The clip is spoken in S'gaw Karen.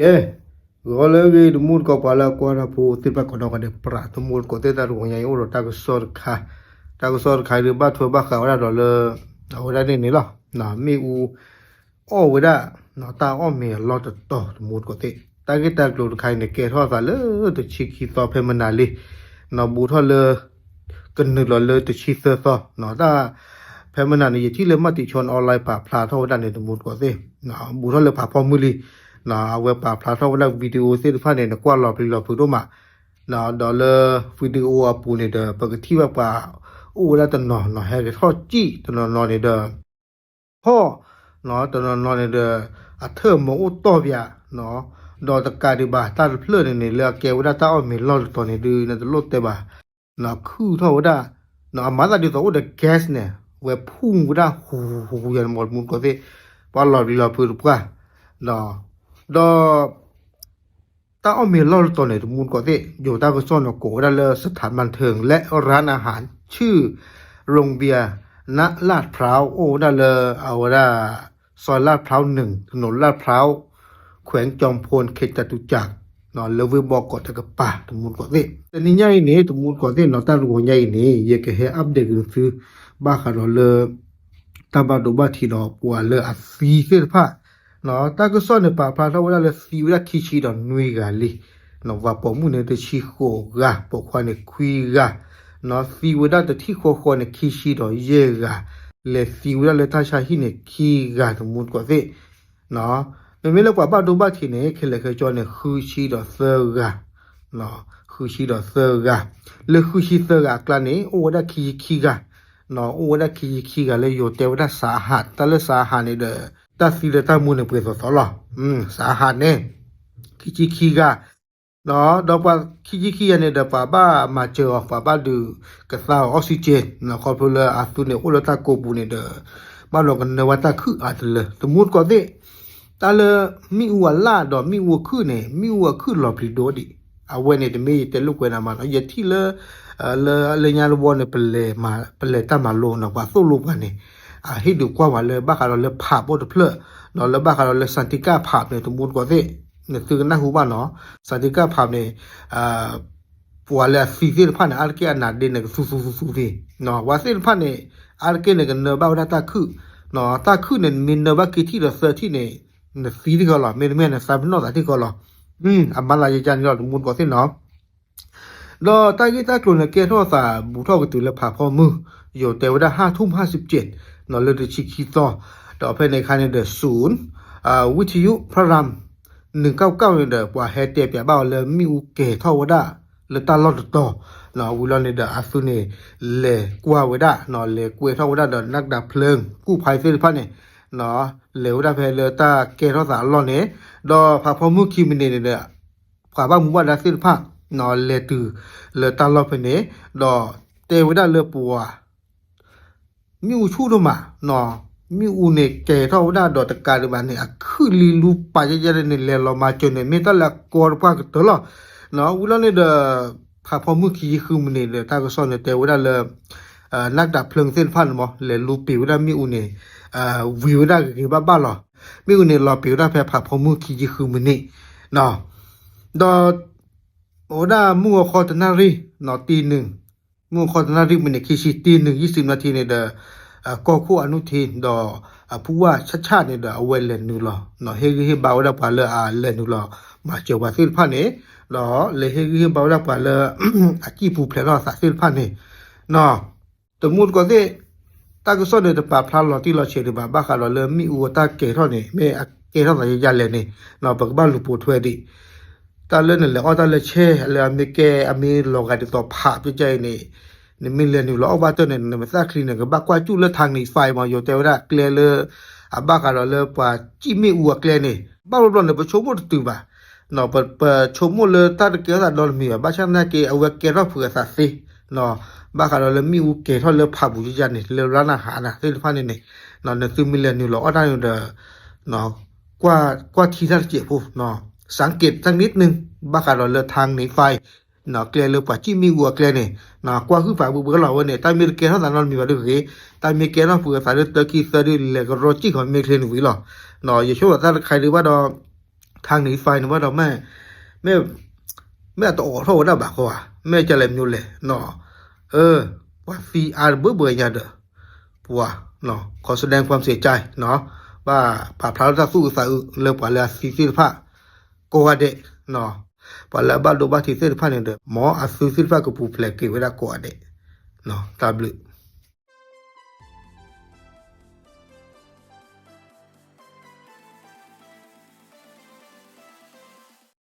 ကဲ, ဂီၤလၢအဂ့ၤ တမူတကိး ပှၤလၢအကွၢ်တၢ်ဖိသ့ၣ်တဖၣ် ကိးနီၢ်ဂၤဒဲး ပြး တမူတကိးသ့ၣ် တၢ်တဂီၤညါအံၤ အိၣ်ဒီးတၢ်ကစီၣ်တခါ, တၢ်ကစီၣ်တခါဒုး ဘၣ်ထွဲဘၣ်ဃးဝဲဒၣ်ဒီးလၢ အဝဲဒၣ်န့ၣ်န့ၣ်လီၤ. မ့ၣ်အူ အီၣ်ဝဲဒၣ် တၢ်အီၣ်မ့ၤအလီၢ်တတီၤ တမူတကိးသ့ၣ်, တၢ်ဂ့ၢ်တၢ်ကျိၤတခါအံၤန့ၣ် ကဲထီၣ်သးလၢတဆံခံသီ ဖဲမနၤလ့ ဘူးထီၣ်လၢ ကနုာ်လီၤလၢတဆံသၢသီ, တၢ် ဖဲမနၤန့ၣ် ယထံၣ်လၢ မၤတံၤဆီ online ပာ်ဖျါထီၣ်ဝဲဒၣ်န့ၣ် တမူတကိးသ့ၣ်, ဘူးထီၣ်လၢဖးဖီမုၢ်လံ, အဝဲပာ်ဖျါထီၣ်ဝဲဒၣ် video သ့ၣ်တဖၣ်န့ၣ် နကွၢ်လီၤပျံၤလီၤဖုးဒိၣ်မး, ဒီးလၢ video အပူၤန့ၣ်ဒီး ပကထံၣ်ဘၣ်ပှၤ အိၣ်ဝဲဒၣ်တနီၤနီၤ ဟဲက့ၤထီၣ်စံၣ်တနီၤနီၤန့ၣ်ဒီး ထီၣ် တနီၤနီၤန့ၣ်ဒီး အထၢၣ်မၤအိၣ်တီၢ်ပၠး, ဒီးတကးဒံးဘၣ် တၢ်တဖျၢၣ်န့ၣ်န့ၣ် လၢအကဲဝဲဒၣ်တၢ်အီၣ်မ့ၤလီၢ်တတီၤန့ၣ်ဒုး နတလိၣ်တဲဘၣ်, ခုၣ်ထီၣ်ဝဲဒၣ်, အမၤသးဒ်သိးအိၣ်ဒီး gas န့ၣ် ဝဲဖူၣ်ဝဲဒၣ်ဟူဟူဟူယၤန့ၣ် မ့ၢ်တမူတကိးသ့ၣ်, ပှၤလီၤပျံၤလီၤဖုးတပှၢ်, ဒီး တၢ်အီၣ်မ့ၤလီၢ်တတီၤန့ၣ် တမူတကိးသ့ၣ် ယိၤတၢ်ကစီၣ်န့ၣ် ကိးဝဲဒၣ်လၢ สถานบันเทิงและร้านอาหารชื่อ โรงเบียร์ ณ ลาดพร้าว အိၣ်ဝဲဒၣ်လၢ အဝဲဒၣ် ซอยลาดพร้าวหนึ่ง ถนนลาดพร้าว แขวงจอมพล เขตจตุจักร လၢဝ့ၢ်ဘီကီးတကပၤ တမူတကိးသ့ၣ်, တနံၤညါအံၤန့ၣ် တမူတကိးသ့ၣ်နီၤ တၢ်တဂီၤညါအံၤန့ၣ် ယကဟဲ update က့ၤသု ဘၣ်ဃးဒီးလၢ တၢ်ဘၣ်ဒိဘၣ်ထံးဒီးပှၤလၢအသံသ့ၣ်တဖၣ်, တၢ်ကစီၣ်န့ၣ် ပာ်ဖျါထီၣ်ဝဲဒၣ်လၢသံဝဲဒၣ်ခံဆံဒီးနွံဂၤလံ, ပှၤပိာ်မုၣ်န့ၣ်တဆံဃိးဂၤ, ပိာ်ခွါန့ၣ်ခွံဂၤ, သံဝဲဒၣ်တထံၣ်ဃီဃီန့ၣ် ခံဆံဒီးယဲၢ်ဂၤ, လဲၤသံဝဲဒၣ်လၢတၢ်ဆါဟံၣ်န့ၣ် ခံဂၤ တမူတကိးသ့ၣ်, မ့မ့ၢ်လၢပှၤဘၣ်ဒိဘၣ်ထံးန့ၣ် ခဲလၢာ်ခဲဆ့န့ၣ် ဃုဆံဒီးသၢဂၤ, ဃုဆံဒီးသၢဂၤ, လၢဃုဆံသၢဂၤအကျါန့ၣ် အိၣ်ဝဲဒၣ်ခံဆံခံဂၤ, အိၣ်ဝဲဒၣ်ခံဆံခံဂၤလၢယိၤတဲဝဲဒၣ် สาหัส, တၢ်လၢ สาหัส န့ၣ်ဒီး တၢ်သံလၢတၢ်မူန့ၣ်ပှဲၤသိးသိးလီၤ, စးဟးန့ၣ် ခံဆံခံဂၤ, ဒီးပှၤခံဆံခံဂၤန့ၣ်ဒီး ပှၤဘၣ်မၤစၢၤအီၤ ပှၤဘၣ်ဒုးကသါအီၤ oxygen ခီဖျိလၢအသုန့ၣ်အိၣ်လၢတၢ်ကိးပူၤန့ၣ်ဒီး ဘၣ်လီၤကနၢဘၣ်တၢ်ခုၣ်အါတလၢ တမူတကိးသ့ၣ်, တၢ်လၢမ့ၣ်အူအလၣ်ဒီးမ့ၣ်အူအခုၣ်န့ၣ် မ့ၣ်အူအခုၣ်လီၤပျံၤဒိၣ်ဒံး, အဝဲန့ၣ်တမ့ၢ်ယတဲလိာ်ကွဲနၤမးနီၤ ယထံၣ်လၢ လၢလၢညါတဝီန့ၣ် ပလဲၤတၢ်မၤလိနီၤ ပှၤသိၣ်လိပှၤန့ၣ် အဟ့ၣ်ဒုးကွၢ်ပှၤလၢဘၣ်ဃးဒီးလၢ ผับ အိၣ်တဖျၢၣ်, ဒီးလၢဘၣ်ဃးဒီးလၢ สันติภาพ န့ၣ် တမူတကိးသ့ၣ်, နသုကနၢ်ဟူဘၣ်နီၤ สันติภาพ န့ၣ် ပှၤလၢအသံသ့ၣ်တဖၣ်န့ၣ် အါတက့ၢ်အနါဒ့န့ၣ် ကသူသူသူသူသ့ၣ်, ပှၤသ့ၣ်တဖၣ်န့ၣ် အါတက့ၢ်န့ၣ်ကနၢဘၣ်ဝဲဒၣ်တၢ်ခုၣ်, တၢ်ခုၣ်န့ၣ် မ့ၢ်နၢဘၣ်က့ၤထံၣ်ဒီးသၢထံၣ်န့ၣ် နသံတခီလီၤ မ့တမ့ၢ်နသးပ့ၤနီၣ်သးတခီလီၤ, အမၤသးယကန့ၣ်လီၤ တမူတကိးသ့ၣ်နီၤ ဒီးတၢ်ဂ့ၢ်တၢ်ကျိၤန့ၣ် ကဲထီၣ်သးဘူးထီၣ်ကတုၤလၢဖးဖီမုၢ်, ယိၤတဲဝဲဒၣ် ห้าทุ่มห้าสิบเจ็ด နီၤ လၢတဆံခံသီ, ဒီးဖဲန့ၣ်အခါန့ၣ်ဒီး ศูนย์ วิทยุพระราม หนึ่งเก้าเก้า န့ၣ်ဒီး ပှၤဟဲတဲပၠးဘၣ်အီၤလၢမ့ၣ်အူကဲၤထီၣ်ဝဲဒၣ် လၢတၢ်လီၢ်တတီၤ, ဝံၤလီၤန့ၣ်ဒီး အသုန့ၣ် လဲၤကွၢ်ဝဲဒၣ်, လဲၤကွဲးထီၣ်ဝဲဒၣ်ဒီး นักดับเพลิง กู้ภัย သ့ၣ်တဖၣ်န့ၣ် လဲၤဝဲဒၣ်ဖဲလၢတၢ်ကဲထီၣ်သးအလီၢ်န့ၣ်, ဒီးဖးဖီမုၢ်ခံမံးနံးန့ၣ်ဒီး ပှၤဘၣ်မူဘၣ်ဒါသ့ၣ်တဖၣ် လဲၤတုၤလၢတၢ်လီၢ်ဖဲန့ၣ်, ဒီးတဲဝဲဒၣ်လၢပှၤ မ့ၣ်အူဆူၣ်ဒိၣ်မး, မ့ၣ်အူန့ၣ်ကဲၤထီၣ်ဝဲဒၣ်ဒီးတကးဒံးဘၣ်န့ၣ် အခုၣ်လံလူပာ်ယဲၢ်ယဲၢ်န့ၣ် လဲၤလီၤမၤစၢၤန့ၣ် မ့ၢ်တၢ်လၢအကီတပှၢ်ကတၢၢ်လီၤ. ဝံၤလီၤန့ၣ်ဒီး ဖးဖီမုၢ်ခံဆံဃုမံးနံးဒီး တၢ်ကစီၣ်န့ၣ်တဲဝဲဒၣ်လၢ นักดับเพลิง သ့ၣ်တဖၣ်န့ၣ်မ့ၢ် လဲၤလူပံာ်ဝဲဒၣ်မ့ၣ်အူန့ၣ် ဝံၤဝဲဒၣ်ဂ့ၤဂ့ၤဘၣ်ဘၣ်လီၤ. မ့ၣ်အူန့ၣ်လီၤပံာ်ဝဲဒၣ်ဖဲဖးဖီမုၢ်ခံဆံဃုမံးနံး, ဒီး အိၣ်ဝဲဒၣ်မုၢ်ဂီၤခီတနၣ်ရံၣ်, တီၢ်နုာ်, မုၢ်ဂီၤခီတနၣ်ရံၣ်မံးနံးခံဆံ တီၢ်နုာ် ယံၢ်ဆံနၣ်ထံန့ၣ်ဒီး ကီၢ်ခိၣ်အနုထံဒီး အဖုဝၣ်ဆၣ်ဆၣ်န့ၣ်ဒီး အဝဲလဲၤနုာ်လီၤ, ဟ့ၣ်ဂံၢ်ဟ့ၣ်ဘါဝဲဒၣ်ပှၤလၢအလဲၤနုာ်လီၤ မၤစၢၤပှၤသ့ၣ်တဖၣ်န့ၣ်, ဒီးလဲၤဟ့ၣ်ဂံၢ်ဟ့ၣ်ဘါဝဲဒၣ်ပှၤလၢ အစံၣ်ပူၤဖျဲးထီၣ်အသးသ့ၣ်တဖၣ်န့ၣ် တမူတကိးသ့ၣ်, တၢ်ကစီၣ်န့ၣ်တပာ်ဖျါလီၤတံၢ်လီၤဆဲးဒံးဘၣ် ဘၣ်ဃးဒီးလၢမ့ၣ်အူအတၢ်ကဲၤထီၣ်န့ၣ် မ့ၢ်အကဲထီၣ်သးယဲၢ်ယဲၢ်လဲၣ်န့ၣ်, ပကဘၣ်လူၤပိာ်ထွဲဒံး, တၢ်လၢနလဲၤအီၣ်တၢ်လၢဆဲ လၢအမ့ၢ်ကဲ အမ့ၢ်လီၤဂာ်ဒ်သိး ผับ ကဲကဲအံၤန့ၣ်, နမ့ၢ်လဲၤနုာ်လီၤအီၣ်ဘၣ်တၢ်န့ၣ် နမ့ၢ်သၣ်ချံန့ၣ် ကဘၣ်ကွၢ်စူၣ်လၢ ทางหนีไฟ မ့ၢ် ယိၤတဲဝဲဒၣ်ကျဲလၢ အဘၣ်ဃးဒီးလၢပှၤစံၣ်မ့ၣ်အူအကျဲန့ၣ် ဘၣ်ဘျီဘျီန့ၣ် ပဆိကမိၣ်တတုၤဘၣ် ပဆိကမိၣ်လၢတၢ်တကဲထီၣ်သးနီတမံၤဘၣ်, ဘၣ်ဆၣ်သနာ်က့ အဝဲကဲထီၣ်ဖုးအသးသ့, ဘၣ်ဃးဒီးလၢမ့ၣ်အူကဲၤထီၣ်လၢ ผับ ပူၤယဲၢ်ယဲၢ်န့ၣ် လၢ ร้านอาหาร သ့ၣ်တဖၣ်န့ၣ်န့ၣ်, နသုမ့ၢ်လဲၤနုာ်လီၤအီၣ်တၢ်န့ၣ်ဒီး ကွၢ်ထံတၢ်တစဲးဖိ, สังเกตสักนิดนึง ဘၣ်ဃးဒီးလၢ ทางหนีไฟ ကျဲလၢပှၤစံၣ်မ့ၣ်အူအကျဲန့ၣ်, ကွၢ်ဟုၣ်ဖးဘှ့ဘှ့လီၤဝဲန့ၣ် တၢ်မ့ၢ်တကဲထီၣ်သးနီတမံၤဘၣ်ဒုးဂ့ၤ, တၢ်မ့ၢ်ကဲထီၣ်ဖုးအသးဒုး တၢ်ခံသၢဒုး လဲၤကရီစံၣ်ဃီၤမ့ၢ်ချ့န့ၣ်ဝံၤလီၤ. ယဆိကမိၣ်တၢ်တခါဒုးဘၣ်ဒီး ထါန့ၣ် fine န့ၣ်ဘၣ်ဒီး မ့ၢ် မ့ၢ်အတအိးထီၣ်ဝဲဒၣ်ဘၣ်ဃီဧါ, မ့ၢ်ကလဲၤမညိလဲၣ်နီၤ, အၢ ပှၤသံအါတဘၢဘၢညါဒီး ပှၤ ขอแสดงความเสียใจနီၤ, ဘၣ်ပာ်ဖျါထီၣ်တၢ်သူၣ်အုးသးအုးလၢပှၤလၢအသံသ့ၣ်တဖၣ် ကိးဂၤဒဲးနီၤ, ပှၤလၢအဘၣ်ဒိဘၣ်ထံးသ့ၣ်တဖၣ်န့ၣ်ဒီး မ်အသုသ့ၣ်တဖၣ်ကပူၤဖျဲးက့ၤဝဲဒၣ်ကိးဂၤဒဲး, တၢ်ဘျုး